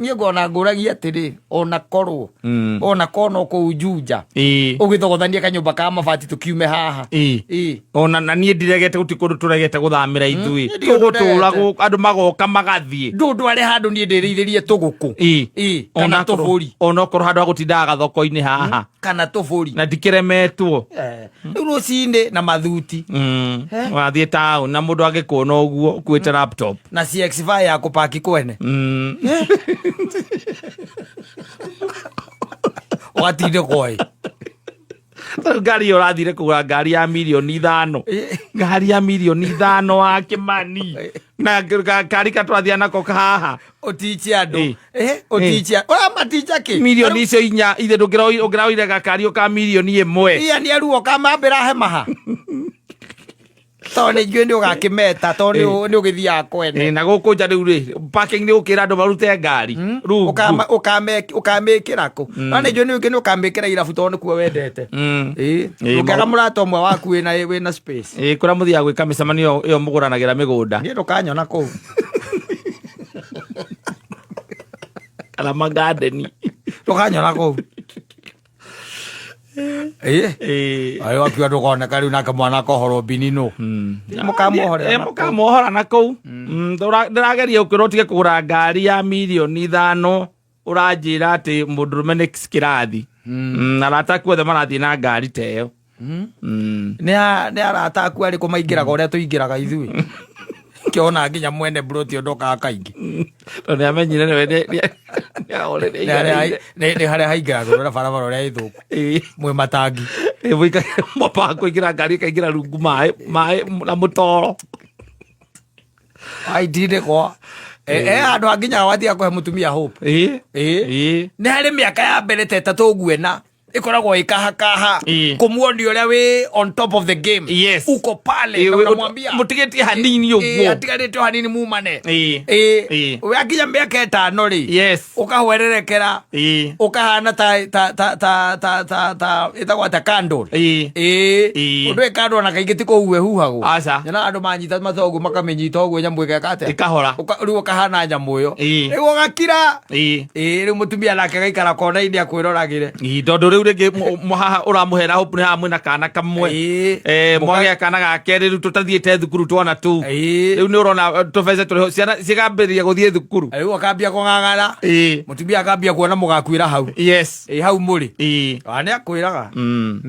Niĩ ngona ngũragia atĩrĩ, ona korwo ona korwo no kũu Juja ũgĩthogothanie kanyũmba ka mabati tũkiume haha. Ĩĩ. Ona na niĩ ndiregete, gũtirĩ kũndũ tũregete gũthamĩra ithuĩ. Niĩ ndirĩ ũndũ Tũgũtũra ndregete. Andũ magoka magathiĩ. Ndũndware handũ niĩ ndĩrĩithĩrie tũgũkũ. Ĩĩ, kana tũbũri. Ona okorwo handũ ha gũtindaga gathoko-inĩ haha. Kana tũbũri. Na ndikĩremetwo. Eh, rĩu rũcinĩ na mathuti. Wathiĩ taũni na mũndũ angĩkuona ũguo ũkuĩte laptop na CX5 ya kũpaki kwene, ũgatindĩkwo ĩ. Rĩu ngari ĩyo ũrathire kũgũra, ngari ya mirioni 5, ngari ya mirioni 5 wa Kĩmani, na ngari ka tũrathiĩ nako haha. Ũtiche andũ. Ĩ. Eh, ũtiche, ũramaticha kĩ? Mirioni icio 4 ithe ndũngĩraoire gakari o ka mirioni 1. Iya nĩ aruo kamambĩra hemaha, tondũ nĩ njũĩ nĩ ũgakĩmeta, tondũ nĩ ũgĩthiaga kwene. Ĩ, na gũkũ nja rĩu rĩ, parking nĩ gũkĩra andũ marute ngari rungu. Ũkamĩkĩra kũ? No nĩ njũĩ nĩ ũngĩ nĩ ũkamĩkĩra irabu, tondũ nĩkuo wendete. Ĩ, Ĩ, ũngĩaga mũrata ũmwe waku wĩna space. Ĩ, kũrĩa mũthiaga gwĩka mĩcemanio ĩyo mũgũranagĩra mĩgũnda. Niĩ ndũkanyona kũu. Kana magandeni. Ndũkanyona kũu. Ĩ. Ĩ. Ayo wakiuga ndũkoneka rĩu nake mwana akohorwo mbinino. Mũkamuohorera Ĩ, na kũu. mũkamuohora na kũu. Ndĩrageria gũkwĩra ũtige kũgũra ngari ya mirioni 5, ũranjĩra atĩ mũndũrũme nĩ kĩrathi. Arata aku othe marathiĩ na ngari ta ĩyo. Nĩ arata aku arĩkũ maingĩraga ũrĩa tũingĩraga ithuĩ? Kĩona nginya mwene mburoti ũyũ ndokaga kaingĩ. Tondũ nĩ amenyire nĩwe Nĩ harĩa nĩ harĩa haingĩragwo na barabara ũrĩa ĩthũku mwĩ matangi. Mwambaga kũingĩra ngari ĩkaingĩra rungu maĩ na mũtoro. Aitindĩkwo e handũ hanginyaga wathiga kũhe mũtumia hope. Ĩ. Nĩ harĩ mĩaka ya mbere ta 3 ũguo ĩna ĩkoragwo ĩkahakaha kũmuonia ũrĩa wĩ on top of the game. Uko pale na unamwambia Mũtigĩtie hanini Ĩ, ũguo. atigarĩte o hanini mumane. Ĩ. Ĩ, wakinya mĩaka 5 rĩ, ũkahwererekera, ũkahana ta ta ta ta ta ta ta ĩtagwo atĩa, candle. Ĩ. Ĩ, ũndũ ĩ candle ona kaingĩ ti kũhuhe huhagwo. Aca. Nyonaga andũ manyita mathogu makamĩnyita ũguo, nyamũ ĩgeka atĩa? Ĩkahora. Rĩu ũkahana nyamũ ĩyo. Rĩu ũgakira. Ĩ, rĩu mũtumia nake gaikara kona-inĩ akwĩroragĩre. Ĩ, tondũ rĩu rĩngĩ haha ũramũhera hope nĩ haha mwĩna kana kamwe. Mwagĩa kana ga kerĩ, rĩu tũtathiĩte thukuru twana tu. Rĩu nĩ ũrona tũbeca tũrĩho, ciana cikambĩrĩria gũthiĩ thukuru. Rĩu akambia kũng'ang'ana. Mũtumia akambia kuona mũgakuĩra hau. Ĩ, hau mũrĩ. Nĩ akwĩraga.